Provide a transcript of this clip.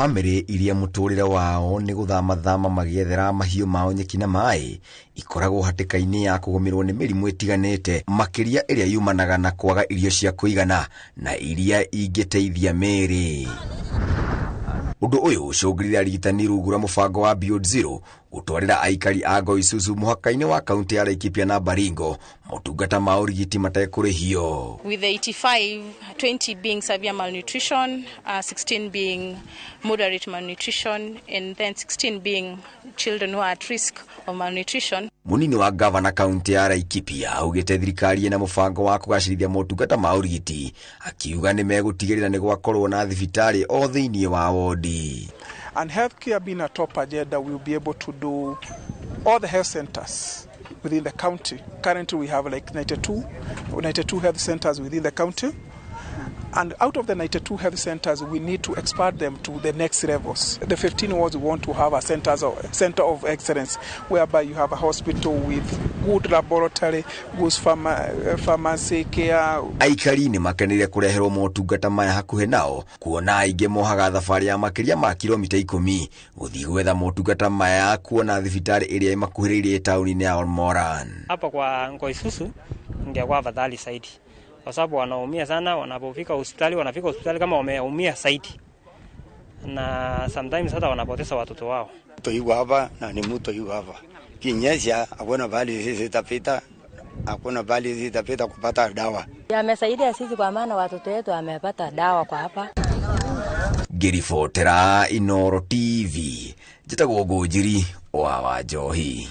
Bamĩrĩ iria mũtũrĩre wao nĩ gũthamathama magĩethera mahiũ mao nyeki na maĩ ikoragwo hatĩka-inĩ ya kũgũmĩrwo nĩ mĩrimũ ĩtiganĩte, makĩria ĩrĩa yumanaga na kwaga irio cia kũigana na iria ingĩteithia mĩĩrĩ. Ũndũ ũyũ ũcũngĩrĩire arigitani rungu rwa mũbango wa Beyond Zero gũtwarĩra aikari a Ngoisusu mũhaka-inĩ wa kaunti ya Laikipia na Baringo motungata ma ũrigiti matekũrĩhio. With 85, 20 being severe malnutrition, 16 being moderate malnutrition, and then 16 being children who are at risk of malnutrition. Munini wa gavana kaunti ya Laikipia augĩte thirikari ĩna mũbango wa kũgacĩrithia motungata ma ũrigiti, akiuga nĩ megũtigĩrĩra nĩ gwakorwo na thibitarĩ o thĩinĩ wa wodi. And healthcare being a top agenda, we'll be able to do all the health centers within the county. Currently we have like 92 health centers within the county. And out of the 92 health centers, we need to expand them to the next levels. The 15 wards, we want to have a center of excellence, whereby you have a hospital with good laboratory, good pharmacy care. Aikari nĩ makenire kũreherwo motungata maya hakuhĩ nao, kuona aingĩ mohaga thabarĩ ya makĩria ma kilomita 10 gũthiĩ gwetha motungata maya, kuona thibitarĩ ĩrĩa ĩmakuhĩrĩirie taũni-inĩ ya Olmoran. Hapa kwa Ngoisusu ingekuwa afadhali zaidi, kwa sababu wanaumia sana wanapofika hospitali, wanafika hospitali kama wameumia zaidi, na sometimes hata wanapoteza watoto wao. Mto yuko hapa na ni mto yuko hapa, kinyesha hakuna bali sisi tapita, hakuna bali sisi tapita kupata dawa. Yamesaidia sisi kwa maana watoto wetu wamepata dawa kwa hapa. Ngĩribotera Inooro TV, njĩtagwo Ngũnjiri wa Wanjohi.